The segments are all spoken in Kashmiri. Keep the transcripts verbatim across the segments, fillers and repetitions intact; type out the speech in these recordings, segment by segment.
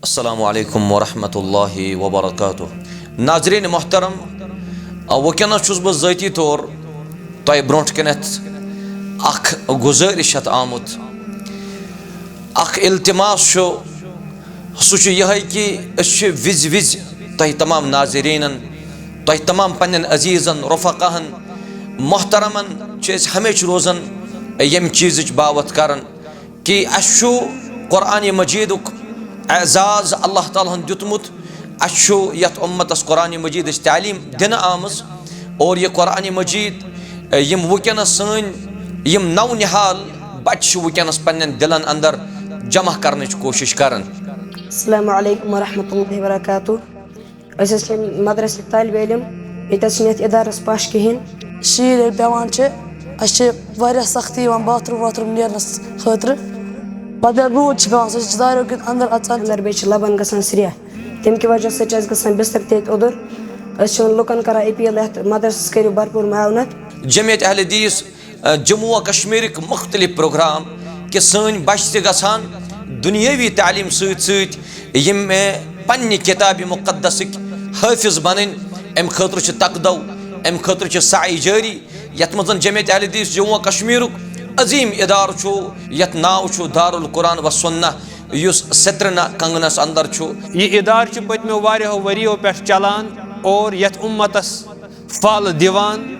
السلام علیکم ورحمۃ اللہ وبرکاتہ۔ ناظرین محترم، آ، وٕنکیٚنَس چھُس بہٕ ذٲتی طور تۄہہِ برونٛٹھ کَنٮ۪تھ اَکھ گُزٲرِش ہٮ۪تھ آمُت۔ اَکھ التماس چھُ، سُہ چھُ یِہوٚے کہِ أسۍ چھِ وِزِ وِزِ تۄہہِ تمام ناظریٖنَن، تۄہہِ تمام پنٛنٮ۪ن عزیٖزَن، رفقاہَن، محترمَن چھِ أسۍ ہمیشہِ روزان ییٚمہِ چیٖزٕچ باوَتھ کَران۔ کہ اسہِ چھُ قرآن مجیدُک اعزاز اللہ تعالیٰ ہن دیُتمُت۔ اسہِ چھُ یتھ اُمتس قرآن مجیدٕچ تعلیٖم دِنہٕ آمٕژ، اور یہِ قرآن مجید، یِم وٕنکیٚنس سٲنۍ یِم نو نہال بچہِ چھِ وٕنکیٚنس پننٮ۪ن دِلن اندر جمع کرنٕچ کوٗشش کران۔ السلام علیکم ورحمۃ اللہ وبرکاتہ۔ أسۍ حظ چھِ مدرسٕکۍ طٲلبہِ علم۔ ییٚتہِ حظ چھِنہٕ یَتھ اِدارَس پَش کِہیٖنۍ۔ شیٖن ییٚلہِ پٮ۪وان چھِ، اَسہِ چھِ واریاہ سختی یِوان باتھ روٗم واتھ روٗم نیرنَس خٲطرٕ۔ پَتہٕ ییٚلہِ روٗد چھِ پٮ۪وان، سُہ چھِ داریو کِنۍ اَندَر اَژان۔ اَندَر بیٚیہِ چھِ لَبَن گژھان سرٛیٚہہ۔ تَمہِ کہِ وجہ سۭتۍ چھِ اَسہِ گژھان بِستَر تہِ ییٚتہِ اوٚدُر۔ أسۍ چھِ وۄنۍ لُکَن کَران اپیٖل، یَتھ مدرسَس کٔرِو بھرپوٗر معاونت۔ جمعیت اہل حدیث، آ، جموں و کشمیرٕکۍ مُختٔلِف پروگرام کہِ سٲنۍ بچہِ تہِ گژھن دُنیٲوی تعلیٖم سۭتۍ سۭتۍ یِم، آ، پننہِ کتابِ مُقدسٕکۍ حٲفظ بنٕنۍ۔ اَمہِ خٲطرٕ چھِ تقدو، اَمہِ خٲطرٕ چھِ سعی جٲری، یَتھ منٛز جمعیت اہل حدیث جموں و کشمیرُک عظیٖم ادارٕ چھُ، یَتھ ناو چھُ دارالقرآن و سنہ، یُس سترنہ کنگنس اندر چھُ۔ یہِ ادارٕ چھُ پٔتمیو واریاہو ؤرِیو پٮ۪ٹھ چلان اور یَتھ اُمتس پھل دِوان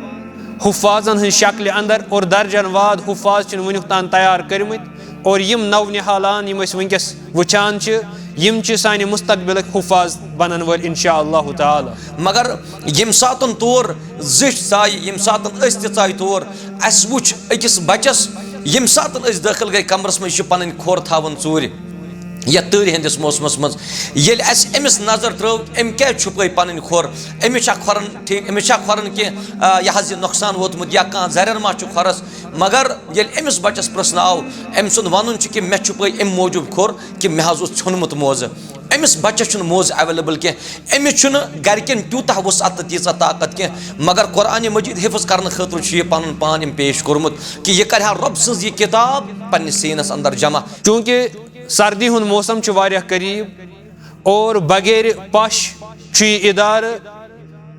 حُفاظن ہٕنٛز شکلہِ اندر، اور درجن واد حُفاظ چھِن وُنیُک تام تیار کٔرمٕتۍ، اور یِم نو نہالان یِم أسۍ وٕنکیٚس وٕچھان چھِ، یِم چھِ سانہِ مستقبلٕکۍ حُفاظ بنن وٲلۍ انشاء اللہ تعالیٰ۔ مگر ییٚمہِ ساتن تور زِٹھۍ ژایہِ، ییٚمہِ ساتن أسۍ تہِ ژایہِ تور، اسہِ وُچھ أکِس بچس، ییٚمہِ ساتن أسۍ دٲخل گٔے کمرس منٛز، یہِ چھُ پنٕنۍ کھۄر تھاوان ژوٗرِ۔ یتھ تۭرِ ہٕنٛدِس موسمس منٛز ییٚلہِ اسہِ أمِس نظر ترٲو، أمۍ کیازِ چھُپٲے پنٕنۍ کھۄر؟ أمِس چھا کھۄرن ٹھیٖک، أمِس چھا کھۄرن کینٛہہ، آ، یہِ حظ یہِ نۄقصان ووتمُت یا کانٛہہ زرٮ۪ر ما چھُ کھۄرس؟ مگر ییٚلہِ أمِس بچس پرٛژھنہٕ آو، أمۍ سُنٛد ونُن چھُ کہِ مےٚ چھُپٲے امہِ موٗجوٗب کھۄر کہِ مےٚ حظ اوس ژھیوٚنمُت موزٕ۔ أمِس بچس چھُنہٕ موزٕ اویلیبل کینٛہہ، أمِس چھُنہٕ گرِکٮ۪ن تیوٗتاہ وُسعت تہٕ تیٖژاہ طاقت کینٛہہ، مگر قرآن مجید حفظ کرنہٕ خٲطرٕ چھُ یہِ پنُن پان أمۍ پیش کوٚرمُت کہِ یہِ کرِ ہا رۄب سٕنٛز یہِ کتاب پننِس سیٖنس اندر جمع۔ چوٗنٛکہِ سردی ہُنٛد موسم چھُ واریاہ قریب اور بغیر پش چھُ یہِ ادارٕ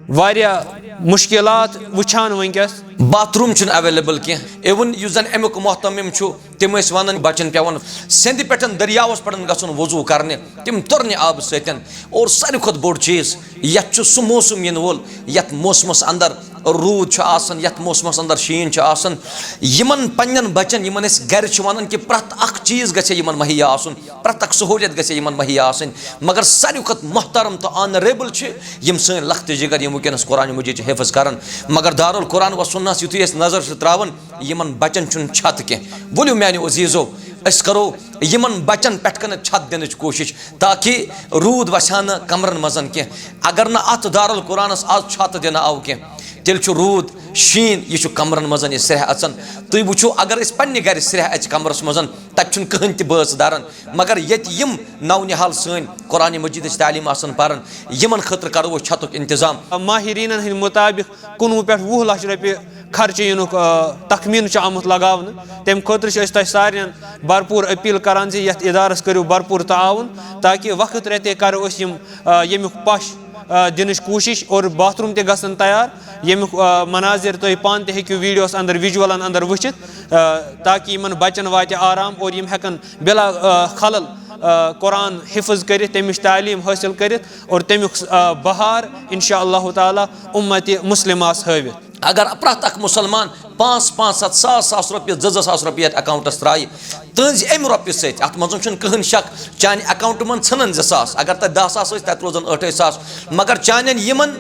واریاہ مشکلات وٕچھان وٕنکیٚس۔ باتھ روٗم چھُنہٕ اویلیبل کینٛہہ، even یُس زن امیُک محتمم چھُ، تِم ٲسۍ ونان بچن پٮ۪وان سیٚندِ پٮ۪ٹھ دٔریاوس پٮ۪ٹھ گژھُن وضوٗ کرنہِ، تِم تُرنہِ آبہٕ سۭتۍ۔ اور ساروی کھۄتہٕ بوٚڑ چیٖز، یتھ چھُ سُہ موسم یِنہٕ وول، یتھ موسمس اندر روٗد چھُ آسان، یتھ موسمس اندر شیٖن چھُ آسان۔ یِمن پننٮ۪ن بچن، یِمن أسۍ گرِ چھِ ونان کہِ پرٛٮ۪تھ اکھ چیٖز گژھِ یِمن مہیا آسُن، پرٛٮ۪تھ اکھ سہوٗلیت گژھِ یِمن مہیا آسٕنۍ، مگر ساروی کھۄتہٕ محترم تہٕ آنریبل چھِ یِم سٲنۍ لختِ جگر، یِم وٕنکیٚنس قرآن مجید چھِ حفظ کران۔ مگر دارالقرآن و سنہس یُتھُے أسۍ نظر چھِ تراوان، یِمن بچن چھُنہٕ چھت کینٛہہ۔ ؤلِو میانیو عزیزو، أسۍ کرو یِمن بچن پٮ۪ٹھ کنٮ۪تھ چھت دِنٕچ کوٗشش، تاکہ روٗد وسہِ ہا نہٕ کمرن منٛز کینٛہہ۔ اگر نہٕ اتھ دارالقرآنس آز چھت دِنہٕ آو کینٛہہ، تیٚلہِ چھُ روٗد، شیٖن، یہِ چھُ کمرن منٛز یہِ سرٛیٚہہ اژان۔ تُہۍ وٕچھِو، اگر أسۍ پننہِ گرِ سرٛیٚہہ اژِ کمرس منٛز، تتہِ چھُنہٕ کٕہٕنۍ تہِ بٲژ داران۔ مگر ییٚتہِ یِم نو نہال سٲنۍ قرآن مجیدٕچ تعلیٖم آسان پران، یِمن خٲطرٕ کرو أسۍ چھتُک انتظام۔ ماہریٖنن ہٕنٛدۍ مُطابِق کُنوُہ پٮ۪ٹھ وُہ لچھ رۄپیہِ خرچہٕ یِنُک، آ، تخمیٖنہٕ چھُ آمُت لگاونہٕ۔ تَمہِ خٲطرٕ چھِ أسۍ تۄہہِ سارنٕے بھرپوٗر اپیل کران زِ یَتھ ادارس کٔرِو بھرپوٗر تعاوُن، تاکہِ وقت رٮ۪تھ کَرو أسۍ یِم، آ، ییٚمیُک پش، آ، دِنٕچ کوٗشش اور باتھ روٗم تہِ گژھن تیار، ییٚمیُک، آ، مناظر تُہۍ پانہٕ تہِ ہیٚکِو ویڈیوس اندر، ویجولن اندر وٕچھِتھ، آ، تاکہِ یِمن بچن واتہِ آرام اور یِم ہٮ۪کن بلا، آ، خلل، آ، قرآن حفظ کٔرِتھ، تَمِچ تعلیٖم حٲصِل کٔرِتھ اور تَمیُک، آ، بہار انشاء اللہ تعالیٰ اُمتِ مسلمہس ہٲوِتھ۔ اگر پرٛٮ۪تھ اکھ مُسلمان پانٛژھ پانٛژھ ہتھ، ساس ساس رۄپیہِ، زٕ زٕ ساس رۄپیہِ یتھ اکاونٹس ترایہِ، تُہنٛزِ امہِ رۄپیہِ سۭتۍ، اتھ منٛز چھُنہٕ کٕہٕنۍ شک، چانہِ اکاونٹہٕ منٛز ژھٕنن زٕ ساس، اگر تتہِ دَہ ساس ٲسۍ، تتہِ روزن ٲٹھے ساس، مگر چانٮ۪ن یِمن،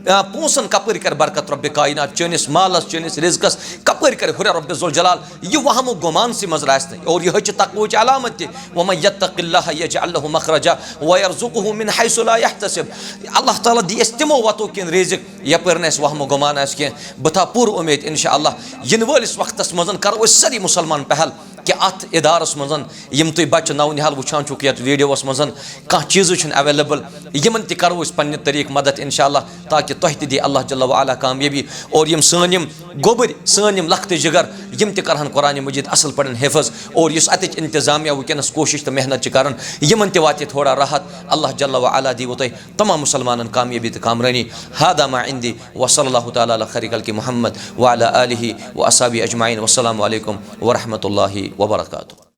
آ، پونٛسن کپٲرۍ کرِ برکت رۄبِ کائنات، چٲنِس مالس، چٲنِس رزقس کپٲرۍ کرِ ہُرٮ۪ر رۄبِ ذوالجلال؟ یہِ وہم و گمان سٕے منٛز راسہِ نہٕ۔ اور یِہوٚے چھِ تقوہٕچ علامت تہِ، ومن یتق اللہ یجعل لہ مخرجا ویرزقہ من حیث لا یحتسب۔ اللہ تعالیٰ دی اسہِ تِمو وتو کِنۍ رزق یپٲرۍ نہٕ اسہِ وہم و گمان آسہِ کینٛہہ۔ بہٕ تھاو پوٗرٕ اُمید انشاءاللہ یِنہٕ وٲلِس وقتس منٛز کرو أسۍ سٲری مسلمان پہل کہِ اَتھ اِدارَس منٛز یِم تُہۍ بَچہٕ نَو نِہال وٕچھان چھُکھ یَتھ ویٖڈیوَس منٛز، کانٛہہ چیٖزٕے چھُنہٕ ایویلیبل، یِمَن تہِ کَرو أسۍ پنٛنہِ طریٖقہٕ مدد اِنشاء اللہ، تاکہِ تۄہہِ تہِ دی اللہ جل وعلا کامیٲبی۔ اور یِم سٲنۍ یِم گوٚبٕرۍ، سٲنۍ یِم لۄکٹہِ جِگر، یِم تہِ کَرٕہَن قرآن مجید اَصٕل پٲٹھۍ حِفظ، اور یُس اَتِچ انتظامیہ وٕنکیٚنَس کوٗشِش تہٕ محنت چھِ کَران، یِمَن تہِ واتہِ تھوڑا راحت۔ اللہ جل وعلا دیٖوٕ تۄہہِ تمام مُسلمانَن کامیٲبی تہٕ کامرٲنی۔ هذا ما عندي، وصلى الله تعالى على خير خلقه محمد وعلى آله وأصحابه أجمعين۔ والسلام عليكم ورحمة الله وبركاته۔